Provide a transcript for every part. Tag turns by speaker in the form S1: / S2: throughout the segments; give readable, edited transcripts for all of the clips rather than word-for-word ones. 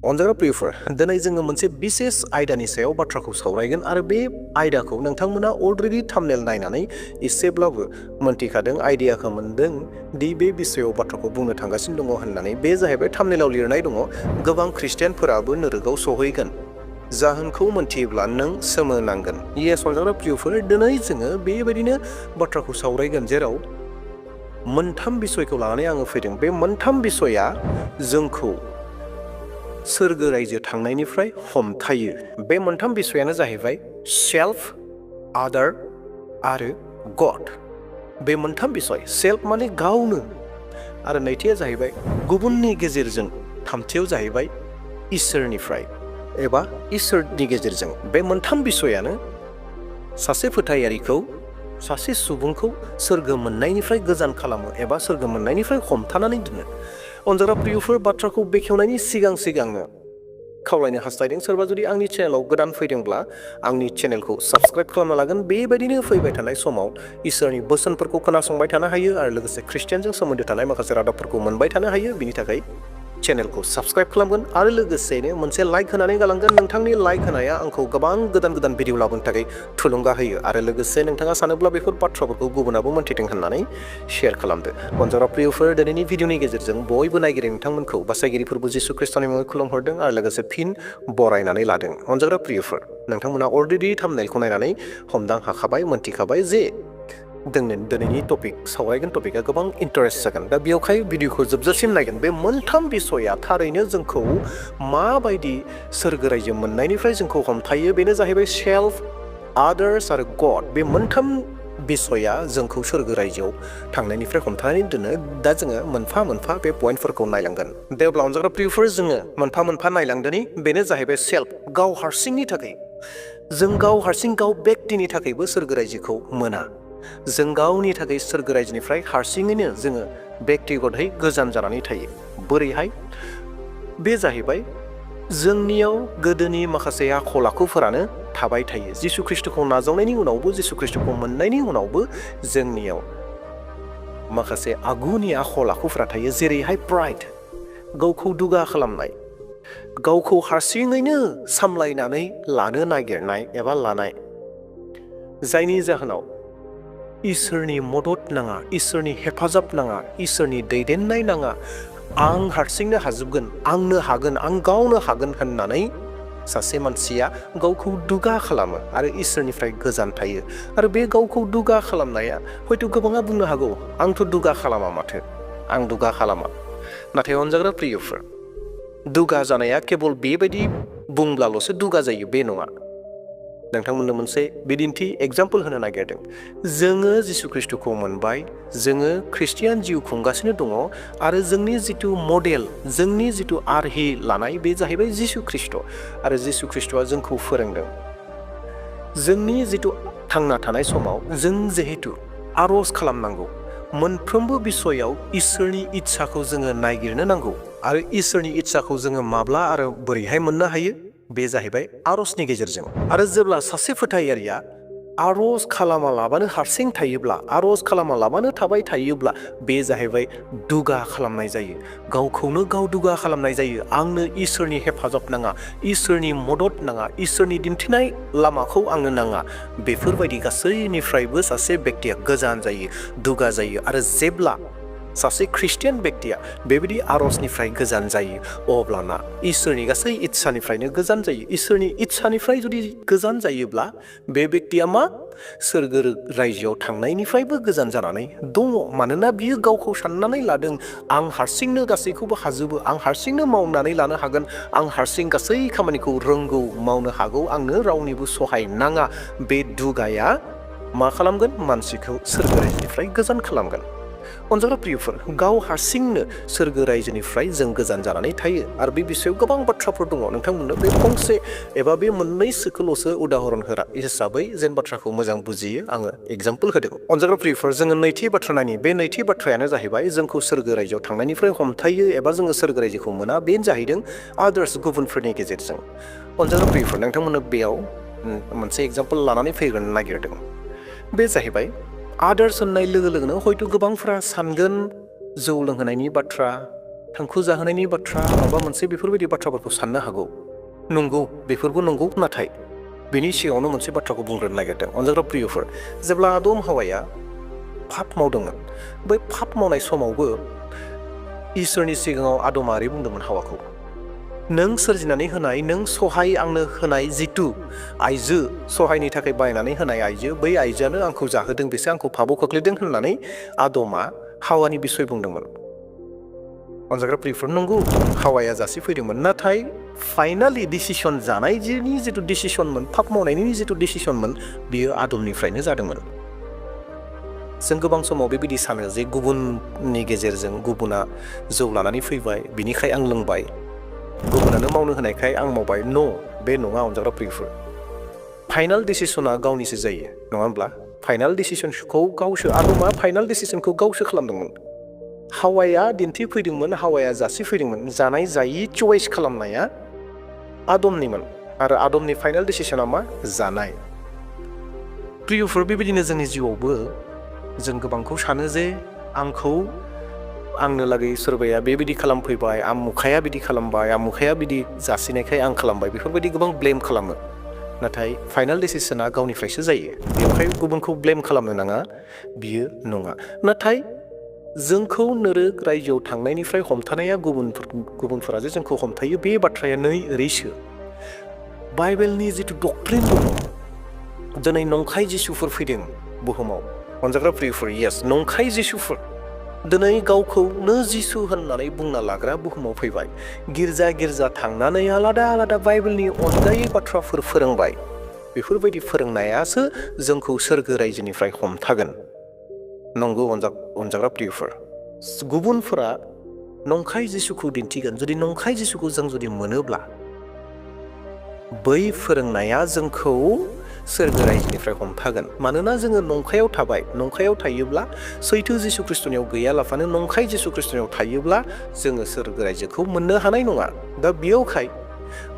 S1: अनजाग्रा प्रियफोर दिनै जोङो मोनसे बिसेस आयदानि सायाव बाथ्राखौ सावरायगोन आरो बे आयदाखौ नोंथांमोना अलरेडि थाम्बनेल नायनानै एसेब्लाबो मोनथिखादों आइडियाखौ मोनदों दि बे बिषयाव बाथ्राखौ बुंनो थांगासिनो दङ होननानै बे जाहैबाय थाम्बनेलाव लिरनाय दङ गोबां ख्रिस्टियानफोराबो नोरोगाव सहैगोन जाहोनखौ मोनथियोब्ला नों सोमोनांगोन। येस अनजाग्रा प्रियफोर दिनै जोङो बेबायदिनो बाथ्राखौ सावरायगोन जेराव मोनथाम बिसयखौ लानानै आङो फैदों। बे मोनथाम बिसया जोंखौ सोरगो रायजो थांनायनिफ्राय हमथायो। बे मोनथाम बिसयानो जाहैबाय सेल्फ, आदार आरो गड। बे मोनथाम बिसय सेल्फ माने गावनो आरो नैथिया जाहैबाय गुबुननि गेजेरजों, थामथियाव जाहैबाय इसोरनिफ्राय एबा इसोरनि गेजेरजों। बे मोनथाम बिसयानो सासे फोथायारिखौ सासे सुबुंखौ सोरगो मोननायनिफ्राय गोजान खालामो एबा सोरगो मोननायनिफ्राय हमथानानै दोनो। अनजाग्रा प्रियफोर बाथ्राखौ बेखेवनायनि सिगांनो खावलायनो हास्थायदों सोरबा जुदि आंनि चेनेलाव गोदान फैदोंब्ला आंनि चेनेलखौ साबस्क्राइब खालामना लागोन। बेबायदिनो फैबाय थानाय समाव इसोरनि बोसोनफोरखौ खोनासंबाय थानो हायो आरो लोगोसे ख्रिस्टियानजों सोमोन्दो थानाय माखासे रादाबफोरखौ मोनबाय थानो हायो। बिनि थाखाय चेनेलखौ साबस्क्राइब खालामगोन आरो लोगोसेनो मोनसे लाइक होनानै गालांगोन। नोंथांनि लाइक होनाया आंखौ गोबां गोदान भिडिअ लाबोनो थाखाय थुलुंगा होयो आरो लोगोसे नोंथाङा सानोब्ला बेफोर बाथ्राफोरखौ गुबुनाबो मोनथिथों होननानै शेयार खालामदो। अनजाग्रा प्रियफोर दिनैनि भिडिअनि गेजेरजों बयबो नायगिरि नोंथांमोनखौ बासायगिरिफोरबो जिसु ख्रिस्टनि मुङै खुलुमहरदों आरो लोगोसे फिन बरायनानै लादों। अनजाग्रा प्रियफोर नोंथांमोना अलरेडि थाम्बनेलखौ नायनानै हमदां हाखाबाय, मोनथिखाबाय जे दिनैनि टपिक सावरायगोन टपिकआ गोबां इन्टारेस्ट जागोन। दा बेयावहाय भिडिअखौ जोबजासिम नायगोन। बे मोनथाम बिसया थारैनो जोंखौ माबायदि सोरगो रायजो मोननायनिफ्राय जोंखौ हमथायो बेनो जाहैबाय सेल्फ, आदार्स आरो गड। बे मोनथाम बिसया जोंखौ सोरगो रायजोआव थांनायनिफ्राय हमथानानै दोनो। दा जोङो मोनफा मोनफा बे पइन्टफोरखौ नायलांगोन। दे अब्ला अनजाग्रा प्रियफोर जोङो मोनफा मोनफा नायलांदोनि। बेनो जाहैबाय सेल्फ, गाव हारसिंनि थाखाय। जों गाव हारसिं गाव बेक्तिनि थाखायबो सोरगो रायजोखौ मोना। जों गावनि थाखाय सोरगो रायजोनिफ्राय हारसिङैनो जोङो बेक्तिगतहै गोजान जानानै थायो। बोरैहाय? बे जाहैबाय जोंनियाव गोदोनि माखासे आखल आखुफोरानो थाबाय थायो। जिसु ख्रिस्टखौ नाजावनायनि उनावबो, जिसु ख्रिस्टखौ मोननायनि उनावबो जोंनियाव माखासे आगुनि आखल आखुफोरा थायो। जेरैहाय प्राइड, गावखौ दुगा खालामनाय, गावखौ हारसिङैनो सामलायनानै लानो नागिरनाय एबा लानाय, जायनि जाहोनाव इसोरनि मदद नाङा, इसोरनि हेफाजाब नाङा, इसोरनि दैदेननाय नाङा। आं हारसिंनो हाजोबगोन, आंनो हागोन, आं गावनो हागोन होननानै सासे मानसिया गावखौ दुगा खालामो आरो इसोरनिफ्राय गोजान थायो। आरो बे गावखौ दुगा खालामनाया हयथ' गोबाङा बुंनो हागौ आंथ' दुगा खालामा माथो, आं दुगा खालामा। नाथाय अनजाग्रा प्रियफोर दुगा जानाया केबल बेबायदि बुंब्लाल'सो दुगा जायो बे नङा। नोंथांमोननो मोनसे बिदिन्थि एग्जाम्पल होनो नागिरदों। जोङो जिसु ख्रिस्टखौ मोनबाय, जोङो ख्रिस्टियान जिउ खुंगासिनो दङ आरो जोंनि जिथु मडेल, जोंनि जिथु आरहि लानाय बे जाहैबाय जिसु ख्रिस्ट। आरो जिसु ख्रिस्टआ जोंखौ फोरोंदों जोंनि जिथु थांना थानाय समाव जों जिहेतु आर'ज खालामनांगौ, मोनफ्रोमबो बिसयाव इसोरनि इस्साखौ जोङो नायगिरनो नांगौ। आरो इसोरनि इस्साखौ जोङो माब्ला आरो बोरैहाय मोननो हायो? बे जाहैबाय आर'जनि गेजेरजों। आरो जेब्ला सासे फोथायारिया आर'ज खालामालाबानो हारसिं थायोब्ला, आर'ज खालामालाबानो थाबाय थायोब्ला बे जाहैबाय दुगा खालामनाय जायो। गावखौनो गाव दुगा खालामनाय जायो। आंनो इसोरनि हेफाजाब नाङा, इसोरनि मदद नाङा, इसोरनि दिन्थिनाय लामाखौ आंनो नाङा। बेफोरबायदि गासैनिफ्रायबो सासे बेक्तिया गोजान जायो, दुगा जायो। आरो जेब्ला सासे ख्रिस्टियान बेक्तिया बेबायदि आर'जनिफ्राय गोजान जायो अब्लाना इसोरनि गासै इस्सानिफ्रायनो गोजान जायो। इसोरनि इस्सानिफ्राय जुदि गोजान जायोब्ला बे बेक्तिया मा? सोरगो रायजोआव थांनायनिफ्रायबो गोजान जानानै दङ। मानोना बियो गावखौ साननानै लादों आं हारसिंनो गासैखौबो हाजोबो, आं हारसिंनो मावनानै लानो हागोन, आं हारसिं गासै खामानिखौ रोंगौ, मावनो हागौ, आंनो रावनिबो सहाय नाङा। बे दुगाया मा खालामगोन? मानसिखौ सोरगो रायजोनिफ्राय गोजान खालामगोन। अनजाग्रा प्रियफोर गाव हारसिंनो सोरगो रायजोनिफ्राय जों गोजान जानानै थायो। आरो बे बिसयाव गोबां बाथ्राफोर दङ। नोंथांमोननो बे फंसे एबा बे मोननैसोखौल'सो उदाहरन हिसाबै जेन बाथ्राखौ मोजां बुजियो आङो एग्जाम्पल होदों। अनजाग्रा प्रियफोर जोङो नैथि बाथ्रा नायनि। बे नैथि बाथ्रायानो जाहैबाय जोंखौ सोरगो रायजोआव थांनायनिफ्राय हमथायो एबा जोङो सोरगो रायजोखौ मोना। बेनो जाहैदों आदार्स, गुबुनफोरनि गेजेरजों। अनजाग्रा प्रियफोर नोंथांमोननो बेयाव मोनसे एग्जाम्पल लानानै फैग्रोनो नागिरदों। बे जाहैबाय आदार्स होननाय लोगो लोगोनो हयथ' गोबांफ्रा सानगोन जौ लोंहोनायनि बाथ्रा, थांखु जाहोनायनि बाथ्रा माबा मोनसे बेफोरबायदि बाथ्राफोरखौ साननो हागौ। नंगौ, बेफोरबो नंगौ, नाथाय बेनि सिगाङावनो मोनसे बाथ्राखौ बुंग्रोनो नागिरदों। अनजाग्रा प्रियफोर, जेब्ला आदम हावाया पाप मावदोंमोन, बै पाप मावनाय समावबो इसोरनि सिगाङाव आदमा ओरै बुंदोंमोन हावाखौ, नों सोरजिनानै होनाय, नों सहाय आंनो होनाय जिथु आइजो, सहायनि थाखाय बायनानै होनाय आइजो, बै आइजोआनो आंखौ जाहोदों, बिसोर आंखौ पापआव खोख्लैदों होननानै आदमा हावानि बिसय बुंदोंमोन। अनजाग्रा प्रियफोर, नंगौ हावाया जासि फैदोंमोन, नाथाय फाइनालि डिसिसन जानायनि जिथु डिसिसनमोन, पाप मावनायनि जिथु डिसिसनमोन, बियो आदमनिफ्रायनो जादोंमोन। जों गोबां समाव बेबायदि सानो जे गुबुननि गेजेरजों गुबुना जौ लानानै फैबाय, बिनिखाय आं लोंबाय, गुबुनानो मावनो होनायखाय आं मावबाय। न', बे नङा अनजाग्रा प्रियफोर। फाइनाल डिसिसना गावनिसो जायो, नङा होमब्ला? फाइनाल डिसिसनखौ गावसो, आदमा फाइनाल डिसिसनखौ गावसो खालामदोंमोन। हावाया दिन्थिफैदोंमोन, हावाया जासिफैदोंमोन। जानाय जायि चइस खालामनाया आदमनिमोन, आरो आदमनि फाइनाल डिसिसना मा? जानाय। प्रियफोर, बेबायदिनो जोंनि जिउआवबो जों गोबांखौ सानो जे आंनो लागै सोरबाया बेबायदि खालामफैबाय, आमुखाया बिदि खालामबाय, आमुखाया बिदि जासिनायखाय आं खालामबाय, बेफोरबायदि गोबां ब्लेम खालामो। नाथाय फाइनाल डिसिसना गावनिफ्रायसो जायो, बेवहाय गुबुनखौ ब्लेम खालामनो नाङा, बियो नङा। नाथाय जोंखौ नोरोग रायजोआव थांनायनिफ्राय हमथानाया, गुबुनफोरा जे जोंखौ हमथायो, बे बाथ्राया नै ओरैसो। बाइबेलनि जिथु डक्ट्रिन दङ, दिनै नंखाय जिसुफोर फैदों बुहुमाव। अनजाग्रा प्रियफोर, येस, नंखाय जिसुफोर दिनै गावखौनो जिसु होननानै बुंना लाग्रा बुहुमाव फैबाय। गिर्जा थांनानै आलादा आलादा बाइबेलनि अनगायै बाथ्राफोर फोरोंबाय। बेफोरबायदि फोरोंनायासो जोंखौ सोरगो रायजोनिफ्राय हमथागोन। नंगौ अनजाग्रा प्रियफोर, गुबुनफोरा नंखाय जिसुखौ दिन्थिगोन। जुदि नंखाय जिसुखौ जों जुदि मोनोब्ला, बै फोरोंनाया जोंखौ सोरगो रायजोनिफ्राय हमथागोन। मानोना जोङो नंखायाव थाबाय, नंखायाव थायोब्ला, सैथो जिसु ख्रिस्टनियाव गैयालाफानो नंखाय जिसु ख्रिस्टनियाव थायोब्ला जोङो सोरगो रायजोखौ मोननो हानाय नङा। दा बेयावखाय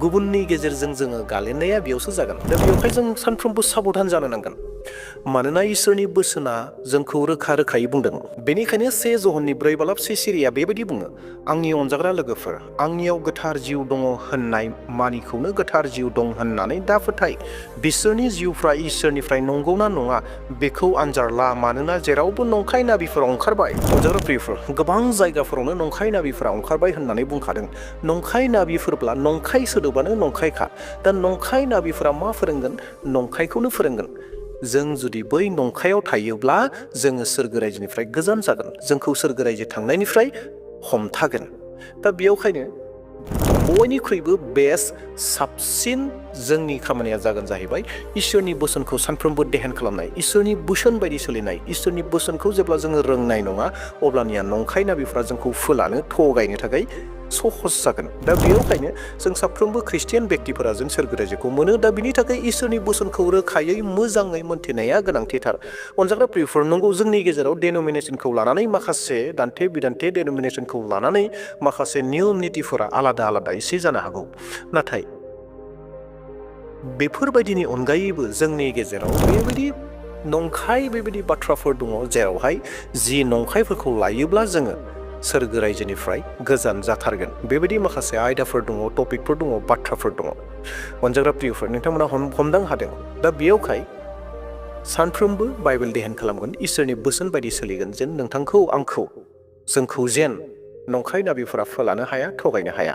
S1: गुबुननि गेजेरजों जोङो गालिननाया बेयावसो जागोन। दा बेयावखाय जों सानफ्रोमबो साबधान जानो नांगोन। मानोना इसोरनि बोसोना जोंखौ रोखा रोखायै बुंदों। बेनिखायनो 1 ज'हननि 4:6 सिरिया बेबायदि बुङो, आंनि अनजाग्रा लोगोफोर, आंनियाव गोथार जिउ दङ होननाय मानिखौनो गोथार जिउ दं होननानै दा फोथाय। बिसोरनि जिउफ्रा इसोरनिफ्राय नंगौना नङा बेखौ आनजाद ला, मानोना जेरावबो नंखाय नाबिफोरा ओंखारबाय। अनजाग्रा प्रियफोर, गोबां जायगाफोरावनो नंखाय नाबिफोरा ओंखारबाय होननानै बुंखादों। नंखाय नाबिफोरब्ला नंखाय सोदोबानो नंखायखा। दा नंखाय नाबिफोरा मा फोरोंगोन? नंखायखौनो फोरोंगोन। जों जुदि बै नंखायाव थायोब्ला जोङो सोरगो रायजोनिफ्राय गोजान जागोन, जोंखौ सोरगो रायजो थांनायनिफ्राय हमथागोन। दा बेयावखायनो बयनिख्रुइबो बेस्ट, साबसिन जोंनि खामानिया जागोन जाहैबाय इसोरनि बोसोनखौ सानफ्रोमबो देहान खालामनाय, इसोरनि बोसोन बायदि सोलिनाय। इसोरनि बोसोनखौ जेब्ला जोङो रोंनाय नङा, अब्लानिया नंखाय नाबिफोरा जोंखौ फोलानो, थगायनो थाखाय सहस जागोन। दा बेयावखायनो जों साफ्रोमबो ख्रिस्टियान बेक्तिफोरा जों सोरगो रायजोखौ मोनो। दा बिनि थाखाय इसोरनि बोसोनखौ रोखायै मोजाङै मोन्थिनाया गोनांथिथार। अनजाग्रा प्रियफोर, नंगौ जोंनि गेजेराव डेन'मिनेसनखौ लानानै, माखासे दान्थे बिदान्थे डेन'मिनेसनखौ लानानै माखासे नियम नितिफोरा आलादा आलादा एसे जानो हागौ। नाथाय बेफोरबायदिनि अनगायैबो जोंनि गेजेराव बेबायदि बाथ्राफोर दङ, जेरावहाय जि नंखायफोरखौ लायोब्ला जोङो सोरगो रायजोनिफ्राय गोजान जाथारगोन। बेबायदि माखासे आयदाफोर दङ, टपिकफोर दङ, बाथ्राफोर दङ। अनजाग्रा प्रियफोर, नोंथांमोना हमदां हादों। दा बेयावखाय सानफ्रोमबो बाइबेल देहान खालामगोन, इसोरनि बोसोन बायदि सोलिगोन, जेन नोंथांखौ, आंखौ, जोंखौ जेन नंखाय नाबिफोरा फोलानो हाया, थगायनो हाया।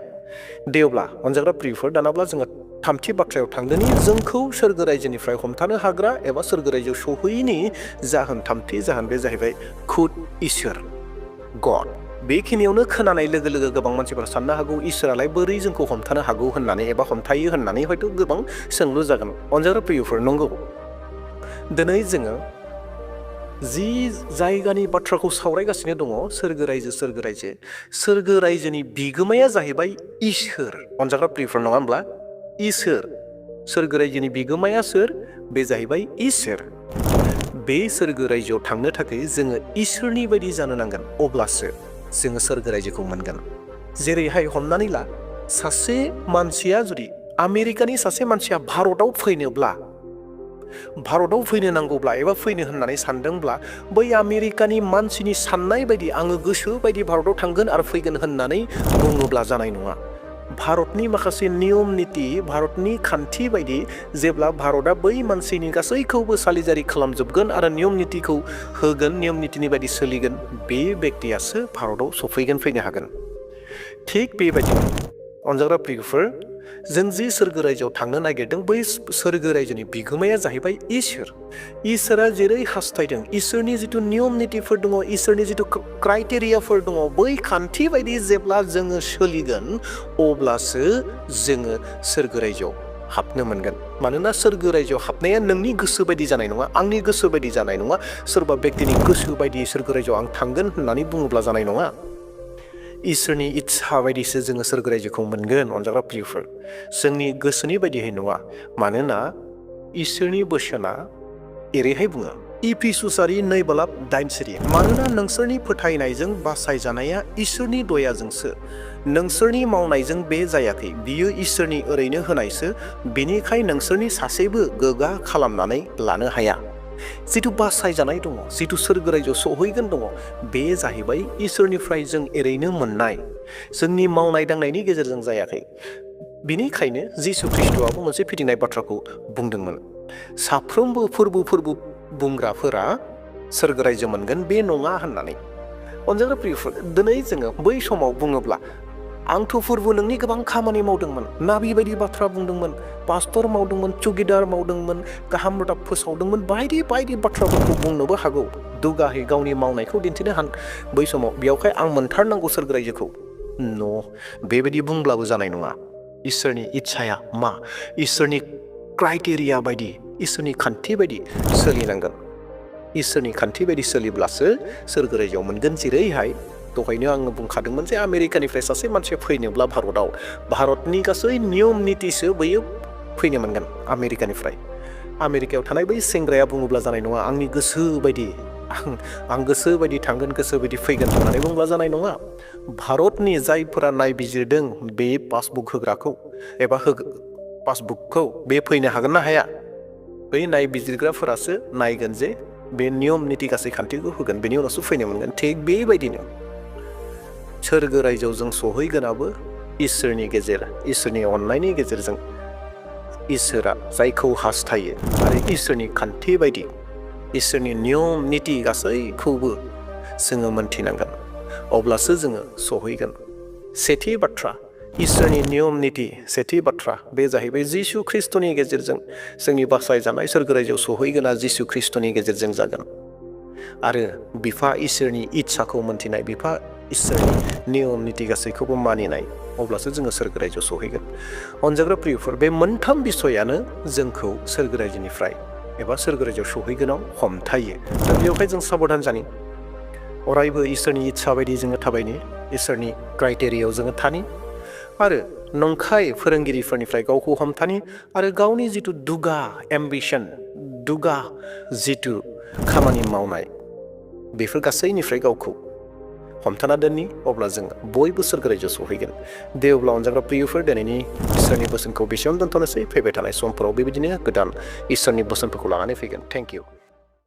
S1: दे अब्ला अनजाग्रा प्रियफोर, दानाब्ला जोङो थामथि बाथ्रायाव थांदोनि, जोंखौ सोरगो रायजोनिफ्राय हमथानो हाग्रा एबा सोरगो रायजोआव सौहैयैनि जाहोन। थामथि जाहोन, बे जाहैबाय खुद इसोर, गड। बेखिनियावनो खोनानाय लोगो लोगो गोबां मानसिफोरा साननो हागौ, इसोरालाय बोरै जोंखौ हमथानो हागौ होननानै एबा हमथायो होननानै हयथ' गोबां सोंलु जागोन। अनजाग्रा प्रियफोर, नंगौ, दिनै जोङो जि जायगानि बाथ्राखौ सावरायगासिनो दङ, सोरगो रायजो, सोरगो रायजोनि बिगोमाया जाहैबाय इसोर। अनजाग्रा प्रियफोर, नङा होमब्ला? इसोर। सोरगो रायजोनि बिगोमाया सोर? बे जाहैबाय इसोर। बे सोरगो रायजोआव थांनो थाखाय जोङो इसोरनि बायदि जानो नांगोन, अब्लासो जोङो सोरगो रायजोखौ मोनगोन। जेरैहाय हमनानै ला, सासे मानसिया जुदि, आमेरिकानि सासे मानसिया भारताव फैनोब्ला भारताव फैनो नांगौब्ला एबा फैनो होननानै सानदोंब्ला बै आमेरिकानि मानसिनि साननाय बायदि आङो गोसो बायदि भारताव थांगोन आरो फैगोन होननानै बुङोब्ला जानाय नङा। भारतनि माखासे नियम निति, भारतनि खान्थि बायदि जेब्ला भारतआ बै मानसिनि गासैखौबो सालिजारि खालामजोबगोन आरो नियम नितिखौ होगोन, नियम नितिनि बायदि सोलिगोन, बे बेक्तियासो भारताव सफैगोन, फैनो हागोन। थिग बेबायदिनो अनजाग्रा प्रियफोर, जों जि सोरगो रायजोआव थांनो नागिरदों बै सोरगो रायजोनि बिगोमाया जाहैबाय इसोर। इसोरा जेरै हास्थायदों, इसोरनि जिथु नियम नितिफोर दङ, इसोरनि जिथु क्राइटेरियाफोर दङ, बै खान्थि बायदि जेब्ला जोङो सोलिगोन अब्लासो जोङो सोरगो रायजोआव हाबनो मोनगोन। मानोना सोरगो रायजोआव हाबनाया नोंनि गोसो बायदि जानाय नङा, आंनि गोसो बायदि जानाय नङा, सोरबा बेक्तिनि गोसो बायदि सोरगो रायजोआव आं थांगोन होननानै बुङोब्ला जानाय नङा। इसोरनि इत्सा बायदिसो जोङो सोरगो रायजोखौ मोनगोन अनजाग्रा प्रियफोर, जोंनि गोसोनि बायदियै नङा। मानोना इसोरनि बोसोना एरैहाय बुङो, इफिसुसारि 2:9, मानोना नोंसोरनि फोथायनायजों बासायजानाया इसोरनि दयाजोंसो, नोंसोरनि मावनायजों बे जायाखै, बियो इसोरनि ओरैनो होनायसो, बेनिखाय नोंसोरनि सासेबो गोगा खालामनानै लानो हाया। जिथु बासायजानाय दङ, जिथु सोरगो रायजोआव सहैगोन दङ, बे जाहैबाय इसोरनिफ्राय जों एरैनो मोननाय, जोंनि मावनाय दांनायनि गेजेरजों जायाखै। बिनिखायनो जिसु ख्रिस्ट'आबो मोनसे फिदिंनाय बाथ्राखौ बुंदोंमोन, साफ्रोमबो फोरबो बुंग्राफोरा सोरगो रायजो मोनगोन बे नङा होननानै। अनजाग्रा प्रियफोर, दिनै जोङो बै समाव बुङोब्ला आंथ' फोरबो नोंनि गोबां खामानि मावदोंमोन, नाबि बायदि बाथ्रा बुंदोंमोन, पास्टर मावदोंमोन, चुगिदार मावदोंमोन, गाहाम रादाब फोसावदोंमोन, बायदि बायदि बाथ्राफोरखौ बुंनोबो हागौ, दुगाहै गावनि मावनायखौ दिन्थिनो बै समाव बेयावहाय आं मोनथारनांगौ सोरगो रायजोखौ। बेबायदि बुंब्लाबो जानाय नङा। इसोरनि इत्साया मा, इसोरनि क्राइटेरिया बायदि, इसोरनि खान्थि बायदि सोलिनांगोन। इसोरनि खान्थि बायदि सोलिब्लासो सोरगो रायजोआव मोनगोन। जेरैहाय दहायनो आङो बुंखादोंमोन जे आमेरिकानिफ्राय सासे मानसिया फैनोब्ला भारताव भारतनि गासै नियम नितिसो बैयो फैनो मोनगोन। आमेरिकायाव थानाय बै सेंग्राया बुङोब्ला जानाय नङा, आंनि गोसो बायदि आं गोसो बायदि थांगोन, गोसो बायदि फैगोन होननानै बुंब्ला जानाय नङा। भारतनि जायफोरा नायबिजिरदों बे पासबुक होग्राखौ एबा पासबुकखौ, बे फैनो हागोन ना हाया, बै नायबिजिरग्राफोरासो नायगोन जे बे नियम निति गासै खान्थिखौ होगोन, बेनि उनावसो फैनो मोनगोन। थिग बेबायदिनो सोरगो रायजोआव जों सहैगोनाबो इसोरनि इसोरनि अननायनि गेजेरजों, इसोरा जायखौ हास्थायो आरो इसोरनि खान्थि बायदि, इसोरनि नियम निति गासैखौबो जोङो मोनथिनांगोन, अब्लासो जोङो सहैगोन। सेथि बाथ्रा, इसोरनि नियम निति, सेथि बाथ्रा बे जाहैबाय जिसु ख्रिस्ट'नि गेजेरजों जोंनि बासायजानाय सोरगो रायजोआव सहैगोना जिसु ख्रिस्ट'नि गेजेरजों जागोन। आरो बिफा इसोरनि इत्साखौ मोनथिनाय, बिफा इसोरनि नियम निति गासैखौबो मानिनाय, अब्लासो जोङो सोरगो रायजोआव सहैगोन। अनजाग्रा प्रियफोर, बे मोनथाम बिसयानो जोंखौ सोरगो रायजोनिफ्राय एबा सोरगो रायजोआव सहैगोनाव हमथायो। दा बेवहाय जों साबधान जानि, अरायबो इसोरनि इत्सा बायदि जोङो थाबायनि, इसोरनि क्राइटेरियायाव जोङो थानि, आरो नंखाय फोरोंगिरिफोरनिफ्राय गावखौ हमथानि, आरो गावनि जिथु दुगा एम्बिसन, दुगा जिथु खामानि मावनाय, बेफोर गासैनिफ्राय गावखौ हमथाना दोननि, अब्ला जों बयबो सोरगो रायजोआव सहैगोन। दे अब्ला अनजाग्रा प्रियफोर, दिनैनि इसोरनि बोसोनखौ बेसेयावनो दोनथ'नोसै। फैबाय थानाय समफोराव बेबायदिनो गोदान इसोरनि बोसोनफोरखौ लानानै फैगोन। Thank you.